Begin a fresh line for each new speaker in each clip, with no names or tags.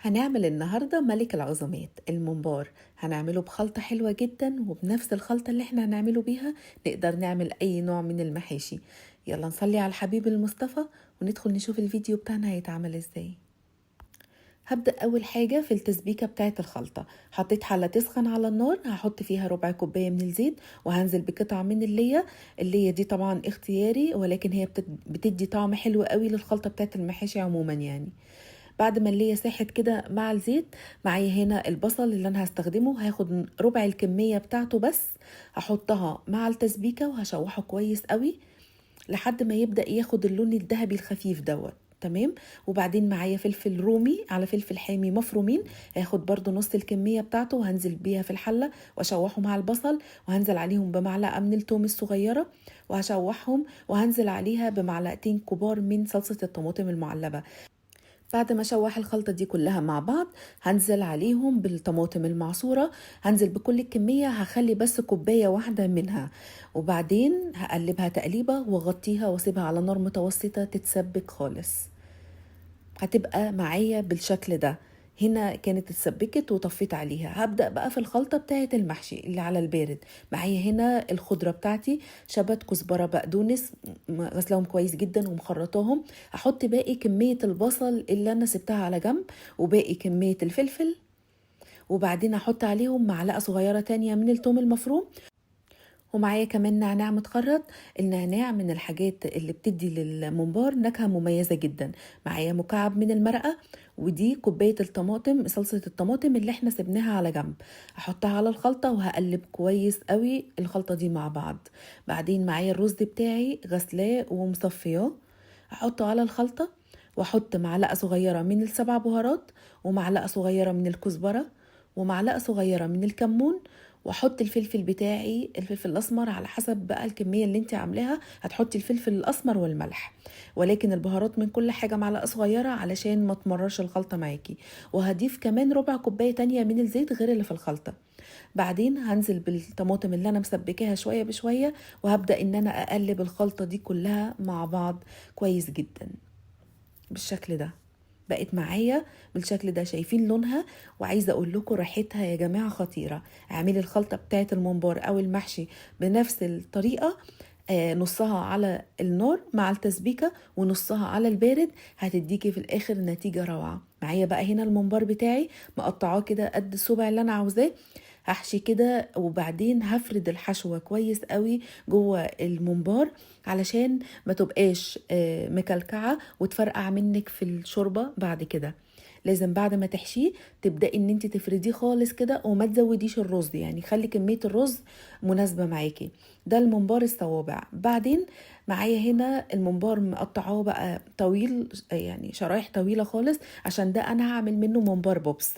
هنعمل النهاردة ملك العزومات الممبار. هنعمله بخلطة حلوة جدا، وبنفس الخلطة اللي احنا هنعمله بيها نقدر نعمل اي نوع من المحاشي. يلا نصلي على الحبيب المصطفى وندخل نشوف الفيديو بتاعنا هيتعمل ازاي. هبدأ أول حاجة في التسبيكة بتاعة الخلطة. حطيت حلة تسخن على النار، هحط فيها ربع كوباية من الزيت، وهنزل بقطعة من اللية. اللية دي طبعا اختياري، ولكن هي بتدي طعم حلو قوي للخلطة بتاعة المحاشي عموما. بعد ما اللية ساحت كده مع الزيت، معايا هنا البصل اللي انا هستخدمه، هاخد ربع الكمية بتاعته بس، هحطها مع التسبيكة وهشوحه كويس قوي لحد ما يبدأ ياخد اللون الذهبي الخفيف دوت. تمام. وبعدين معايا فلفل رومي على فلفل حامي مفرومين، هاخد برضو نص الكمية بتاعته وهنزل بيها في الحلة واشوحه مع البصل، وهنزل عليهم بمعلقة من التوم الصغيرة وهشوحهم، وهنزل عليها بمعلقتين كبار من صلصة الطماطم المعلبة. بعد ما اشوح الخلطة دي كلها مع بعض، هنزل عليهم بالطماطم المعصورة، هنزل بكل الكمية، هخلي بس كوباية واحدة منها، وبعدين هقلبها تقليبة واغطيها واسيبها على نار متوسطة تتسبك خالص. هتبقى معايا بالشكل ده. هنا كانت اتسبكت وطفيت عليها. هبدأ بقى في الخلطة بتاعة المحشي اللي على البارد. معايا هنا الخضرة بتاعتي، شبت، كزبرة، بقدونس، غسلهم كويس جدا ومخرطاهم. هحط باقي كمية البصل اللي أنا سبتها على جنب، وباقي كمية الفلفل، وبعدين هحط عليهم معلقة صغيرة تانية من التوم المفروم، ومعايا كمان نعناع متخرط. النعناع من الحاجات اللي بتدي للممبار نكهة مميزة جدا. معايا مكعب من المرقة، ودي كوباية الطماطم، صلصة الطماطم اللي احنا سبناها على جنب، هحطها على الخلطة وهقلب كويس قوي الخلطة دي مع بعض. بعدين معايا الرز بتاعي غسلاه ومصفياه، هحطه على الخلطة، واحط معلقة صغيرة من السبع بهارات، ومعلقة صغيرة من الكزبرة، ومعلقة صغيرة من الكمون، واحط الفلفل بتاعي، الفلفل الاسمر على حسب بقى الكميه اللي انت عاملاها، هتحطي الفلفل الاسمر والملح، ولكن البهارات من كل حاجه معلقه صغيره علشان ما تمررش الخلطه معاكي. وهضيف كمان ربع كوبايه تانية من الزيت غير اللي في الخلطه. بعدين هنزل بالطماطم اللي انا مسبكاها شويه بشويه، وهبدا ان انا اقلب الخلطه دي كلها مع بعض كويس جدا بالشكل ده. بقت معايا بالشكل ده، شايفين لونها؟ وعايزه اقول لكم ريحتها يا جماعه خطيره. اعملي الخلطه بتاعه الممبار او المحشي بنفس الطريقه، نصها على النار مع التسبيكه ونصها على البارد، هتديكي في الاخر نتيجه روعه. معايا بقى هنا الممبار بتاعي مقطعاه كده قد الصبع اللي انا عاوزاه، هحشي كده وبعدين هفرد الحشوه كويس قوي جوه الممبار علشان ما تبقاش مكلكعه وتفرقع منك في الشوربه بعد كده. لازم بعد ما تحشيه تبداي ان انت تفرديه خالص كده، وما تزوديش الرز، خلي كميه الرز مناسبه معاكي. ده الممبار الصوابع. بعدين معايا هنا الممبار مقطعاه بقى طويل، شرايح طويله خالص، عشان ده انا هعمل منه ممبار بوبس.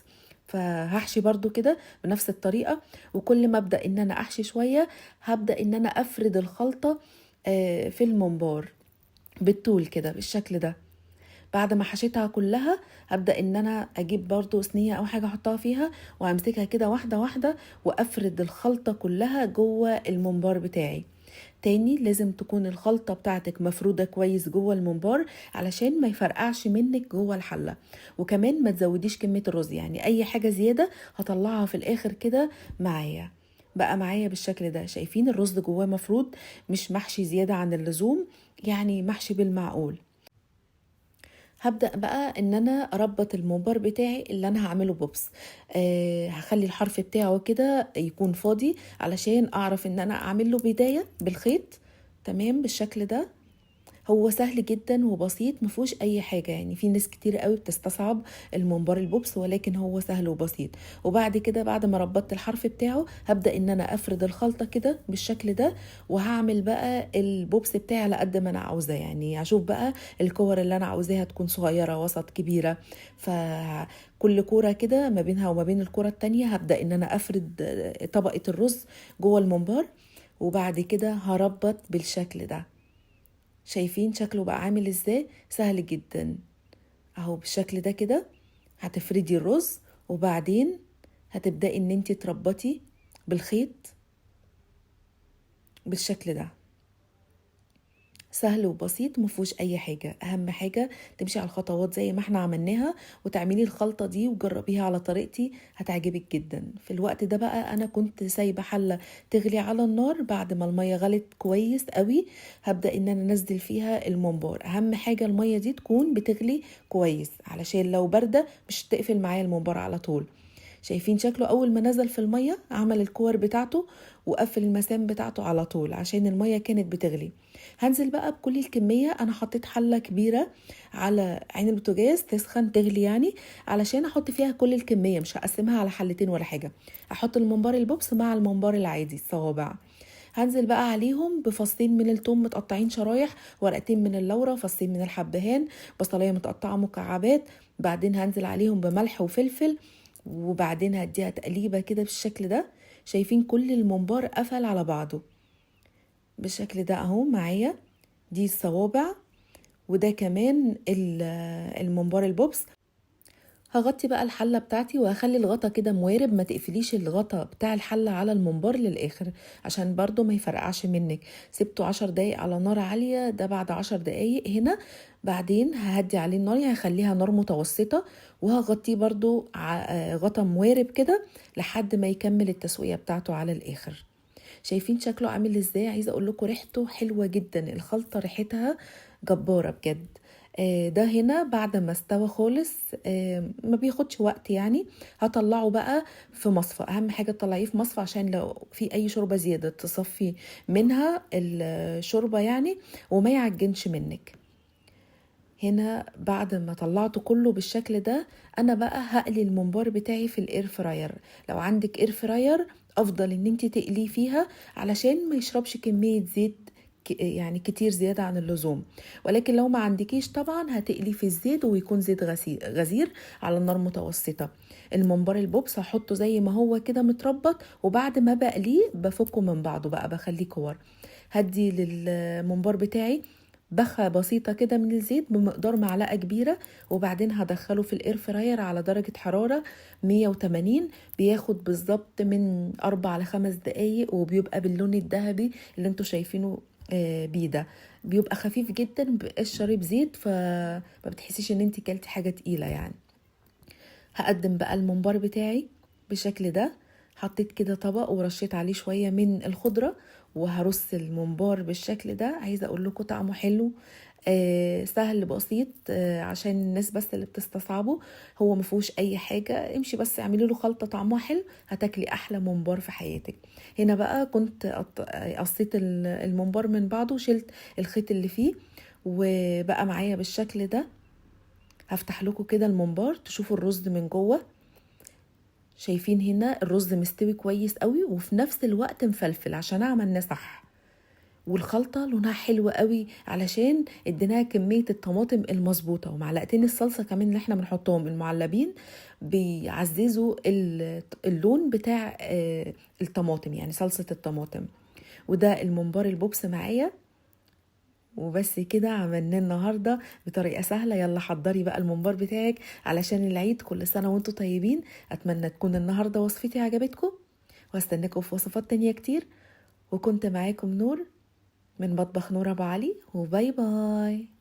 فهحشي برضو كده بنفس الطريقة، وكل ما ابدأ ان انا احشي شوية هبدأ ان انا افرد الخلطة في الممبار بالطول كده بالشكل ده. بعد ما حشيتها كلها هبدأ ان انا اجيب برضو صينية او حاجة احطها فيها، وامسكها كده واحدة واحدة وافرد الخلطة كلها جوه الممبار بتاعي. تاني لازم تكون الخلطة بتاعتك مفرودة كويس جوه الممبار علشان ما يفرقعش منك جوه الحلة، وكمان ما تزوديش كمية الرز، اي حاجة زيادة هطلعها في الاخر كده معايا. بقى معايا بالشكل ده، شايفين الرز جواه مفرود، مش محشي زيادة عن اللزوم، محشي بالمعقول. هبدأ بقى ان انا اربط الممبار بتاعي اللي انا هعمله بوبس. هخلي الحرف بتاعه كده يكون فاضي علشان اعرف ان انا اعمل له بداية بالخيط. تمام بالشكل ده. هو سهل جدا وبسيط، مفيهوش اي حاجة، في ناس كتير قوي بتستصعب الممبار البوبس، ولكن هو سهل وبسيط. وبعد كده بعد ما ربطت الحرف بتاعه هبدأ ان انا افرد الخلطة كده بالشكل ده، وهعمل بقى البوبس بتاعي على قد ما انا عاوزاه، هشوف بقى الكور اللي انا عاوزاها تكون صغيرة وسط كبيرة، فكل كورة كده ما بينها وما بين الكورة التانية هبدأ ان انا افرد طبقة الرز جوه الممبار، وبعد كده هربط بالشكل ده. شايفين شكله بقى عامل ازاي؟ سهل جدا اهو بالشكل ده كده. هتفردي الرز وبعدين هتبدأي ان انتي تربطي بالخيط بالشكل ده. سهل وبسيط مفهوش اي حاجة. اهم حاجة تمشي على الخطوات زي ما احنا عملناها وتعملي الخلطة دي وجربيها على طريقتي، هتعجبك جدا. في الوقت ده بقى انا كنت سايبة حلة تغلي على النار. بعد ما المية غلت كويس قوي هبدأ ان انا انزل فيها الممبار. اهم حاجة المية دي تكون بتغلي كويس علشان لو باردة مش تقفل معايا الممبار على طول. شايفين شكله اول ما نزل في المية عمل الكور بتاعته وقفل المسام بتاعته على طول عشان المية كانت بتغلي. هنزل بقى بكل الكمية. انا حطيت حلة كبيرة على عين البوتاجاز تسخن تغلي يعني، علشان احط فيها كل الكمية، مش هقسمها على حلتين ولا حاجة. احط الممبار البوبس مع الممبار العادي الصوابع. هنزل بقى عليهم بفصين من التوم متقطعين شرايح، ورقتين من اللورة، فصين من الحبهان، بصلاية متقطعة مكعبات. بعدين هنزل عليهم بملح وفلفل، وبعدين هديها تقليبة كده بالشكل ده. شايفين كل الممبار قفل على بعضه بالشكل ده اهو معايا. دي الصوابع وده كمان الممبار البوبس. هغطي بقى الحلة بتاعتي وهخلي الغطا كده موارب، ما تقفليش الغطا بتاع الحلة على الممبار للآخر عشان برضو ما يفرقعش منك. سبته 10 دقايق على نار عالية، ده بعد 10 دقايق هنا. بعدين ههدي عليه النار، يعني هخليها نار متوسطة، وهغطيه برضو غطا موارب كده لحد ما يكمل التسوية بتاعته على الآخر. شايفين شكله عامل ازاي؟ عايزة اقول لكم ريحته حلوة جدا، الخلطة ريحتها جبارة بجد. ده هنا بعد ما استوى خالص، ما بياخدش وقت يعني. هطلعه بقى في مصفى. اهم حاجة تطلعيه في مصفى عشان لو في اي شوربة زيادة تصفي منها الشوربة يعني، وما يعجنش منك. هنا بعد ما طلعته كله بالشكل ده، انا بقى هقلي الممبار بتاعي في ال air fryer. لو عندك air fryer افضل ان انت تقليه فيها علشان ما يشربش كمية زيت يعني كتير زيادة عن اللزوم. ولكن لو ما عندكيش طبعا هتقلي في الزيت، ويكون زيت غزير على النار متوسطة. الممبار البوبس هحطه زي ما هو كده متربط، وبعد ما بقليه بفكه من بعضه بقى، بخليه كور. هدي للممبار بتاعي بخة بسيطة كده من الزيت بمقدار معلقة كبيرة، وبعدين هدخله في ال air fryer على درجة حرارة 180. بياخد بالظبط من 4 ل5 دقايق، وبيبقى باللون الذهبي اللي انتوا شايفينه بيه ده. بيبقى خفيف جدا، مبيبقاش شارب زيت، فما بتحسيش ان انتي كلتي حاجة تقيلة يعني. هقدم بقى الممبار بتاعي بالشكل ده. حطيت كده طبق ورشيت عليه شوية من الخضرة، وهرص الممبار بالشكل ده. عايزة اقول لكم طعمه حلو، سهل بسيط، عشان الناس بس اللي بتستصعبه. هو ما فيهوش اي حاجة، امشي بس اعملي له خلطة طعمها حلو، هتاكلي احلى ممبار في حياتك. هنا بقى كنت قصيت الممبار من بعضه وشلت الخيط اللي فيه، وبقى معايا بالشكل ده. هفتح لكم كده الممبار تشوفوا الرز من جوه. شايفين هنا الرز مستوي كويس قوي، وفي نفس الوقت مفلفل عشان عملناه صح. والخلطة لونها حلو قوي علشان اديناها كمية الطماطم المظبوطة، ومعلقتين الصلصة كمان اللي احنا بنحطهم المعلبين بيعززوا اللون بتاع الطماطم، يعني صلصة الطماطم. وده الممبار البوبس معايا. وبس كده عملناه النهاردة بطريقة سهلة. يلا حضري بقى الممبار بتاعك علشان العيد. كل سنة وانتوا طيبين. أتمنى تكون النهاردة وصفتي عجبتكم، وهستناكم في وصفات تانية كتير. وكنت معاكم نور من مطبخ نور أبو علي، و bye bye.